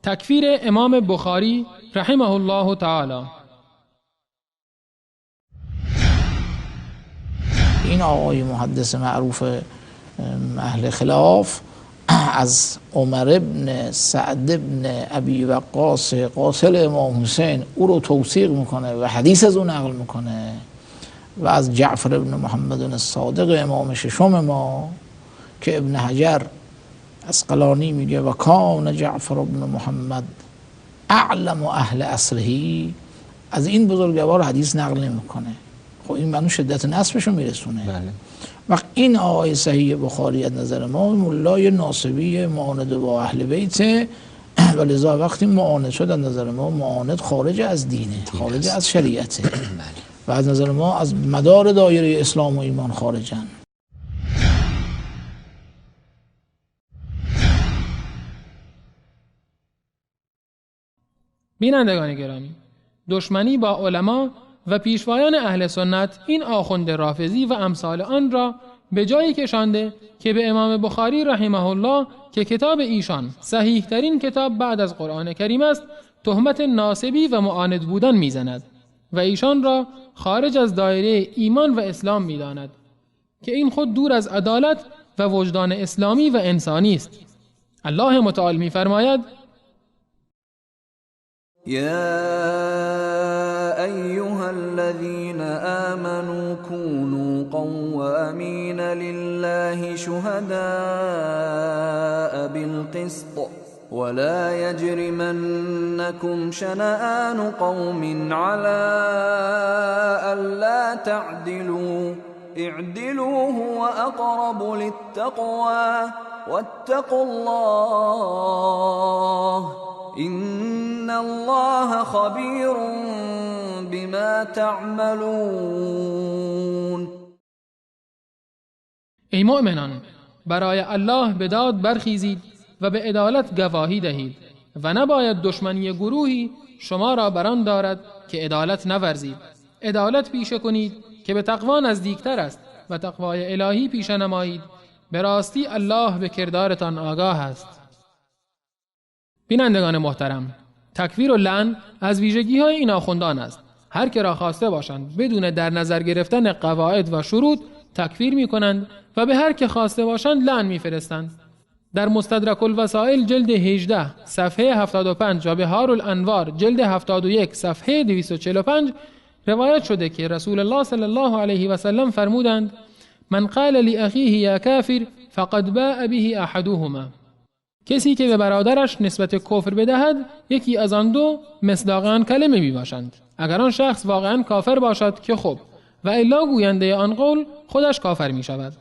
تکفیر امام بخاری رحمه الله تعالی. این آقای محدث معروف اهل خلاف از عمر ابن سعد ابن ابی وقاص قاتل امام حسین او رو توثیق میکنه و حدیث از او نقل میکنه و از جعفر ابن محمد الصادق امام ششم ما که ابن حجر عسقلانی میگه و کان جعفر ابن محمد اعلم اهل عصره، از این بزرگوار حدیث نقل نمیکنه. خب این منو شدت نصبشو میرسونه. بله. وقت این آقای صحیح بخاری از نظر ما ملای ناصبی معاند با اهل بیت و لذا وقتی معاند شد از نظر ما معاند خارج از دینه، خارج از شریعته. بله. و از نظر ما از مدار دایره اسلام و ایمان خارجن. بینندگان گرامی، دشمنی با علما و پیشوایان اهل سنت این آخوند رافضی و امثال آن را به جایی کشانده که به امام بخاری رحمه الله که کتاب ایشان صحیح ترین کتاب بعد از قرآن کریم است تهمت ناصبی و معاند بودن میزند و ایشان را خارج از دایره ایمان و اسلام میداند که این خود دور از عدالت و وجدان اسلامی و انسانی است. الله متعال میفرماید: يا أيها الذين آمنوا كونوا قوامين لله شهداء بالقسط ولا يجرمنكم شنآن قوم على ألا تعدلوا اعدلوا هو أقرب للتقوى واتقوا الله إن الله خبير بما تعملون. ای مؤمنان، برای الله به داد برخیزید و به عدالت گواهی دهید و نباید دشمنی گروهی شما را بران دارد که عدالت نورزید. عدالت پیشه کنید که به تقوا نزدیکتر است و تقوای الهی پیشه نمایید. به راستی الله به کردارتان آگاه است. بینندگان محترم، تکفیر و لعن از ویژگی های این آخوندان است. هر که را خواسته باشند بدون در نظر گرفتن قواعد و شروط تکفیر می کنند و به هر که خواسته باشند لعن می فرستند. در مستدرک الوسائل جلد 18 صفحه 75 و بحار الانوار جلد 71 صفحه 245 روایت شده که رسول الله صلی الله علیه و سلم فرمودند: من قال لأخیه یا کافر فقد باء به احدهما. کسی که به برادرش نسبت کفر بدهد یکی از آن دو مصداق آن کلمه می باشند. اگر آن شخص واقعا کافر باشد که خب، و الا گوینده آن قول خودش کافر می شود.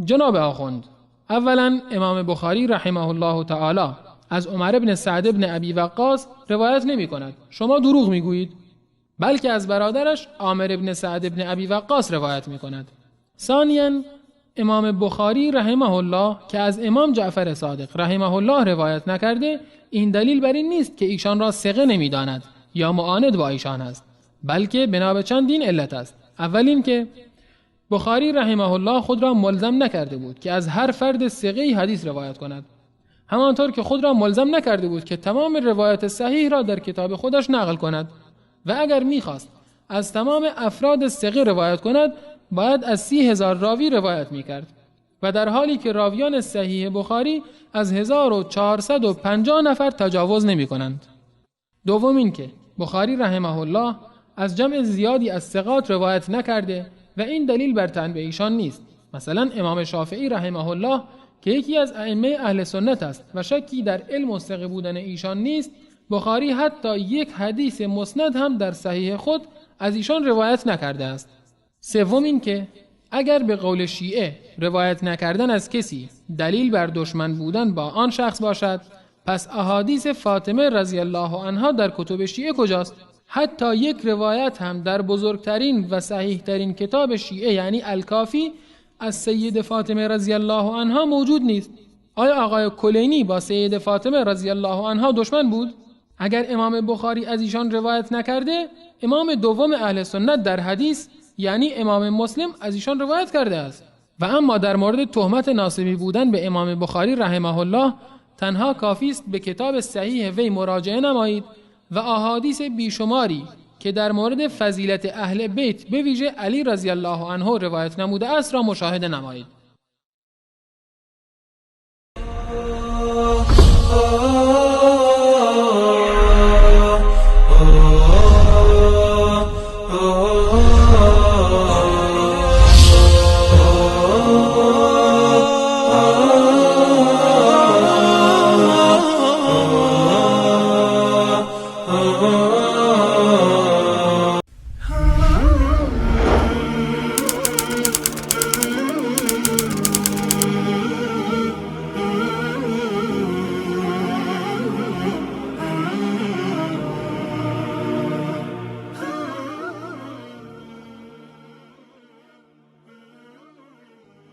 جناب آخوند، اولا امام بخاری رحمه الله تعالی از عمر بن سعد بن ابی وقاص روایت نمی کند، شما دروغ می گویید، بلکه از برادرش عامر بن سعد بن ابی وقاص روایت می کند. ثانیا امام بخاری رحمه الله که از امام جعفر صادق رحمه الله روایت نکرده، این دلیل بر این نیست که ایشان را ثقه نمیداند یا معاند با ایشان است، بلکه بنا به چندین علت است. اول این که بخاری رحمه الله خود را ملزم نکرده بود که از هر فرد ثقه‌ای حدیث روایت کند، همانطور که خود را ملزم نکرده بود که تمام روایت صحیح را در کتاب خودش نقل کند، و اگر میخواست از تمام افراد ثقه روایت کند باید از 30,000 راوی روایت میکرد، و در حالی که راویان صحیح بخاری از 1450 نفر تجاوز نمی کنند. دوم این که بخاری رحمه الله از جمع زیادی از ثقات روایت نکرده و این دلیل بر طعن به ایشان نیست. مثلا امام شافعی رحمه الله که یکی از ائمه اهل سنت است و شکی در علم و ثقه بودن ایشان نیست، بخاری حتی یک حدیث مسند هم در صحیح خود از ایشان روایت نکرده است. سوم این که اگر به قول شیعه روایت نکردن از کسی دلیل بر دشمن بودن با آن شخص باشد، پس احادیث فاطمه رضی الله عنها در کتب شیعه کجاست؟ حتی یک روایت هم در بزرگترین و صحیحترین کتاب شیعه یعنی الکافی از سید فاطمه رضی الله عنها موجود نیست. آیا آقای کلینی با سید فاطمه رضی الله عنها دشمن بود؟ اگر امام بخاری از ایشان روایت نکرده، امام دوم اهل سنت در حدیث یعنی امام مسلم از ایشان روایت کرده است. و اما در مورد تهمت ناصبی بودن به امام بخاری رحمه الله، تنها کافی است به کتاب صحیح وی مراجعه نمایید و احادیث بیشماری که در مورد فضیلت اهل بیت به ویژه علی رضی الله عنه روایت نموده است را مشاهده نمایید.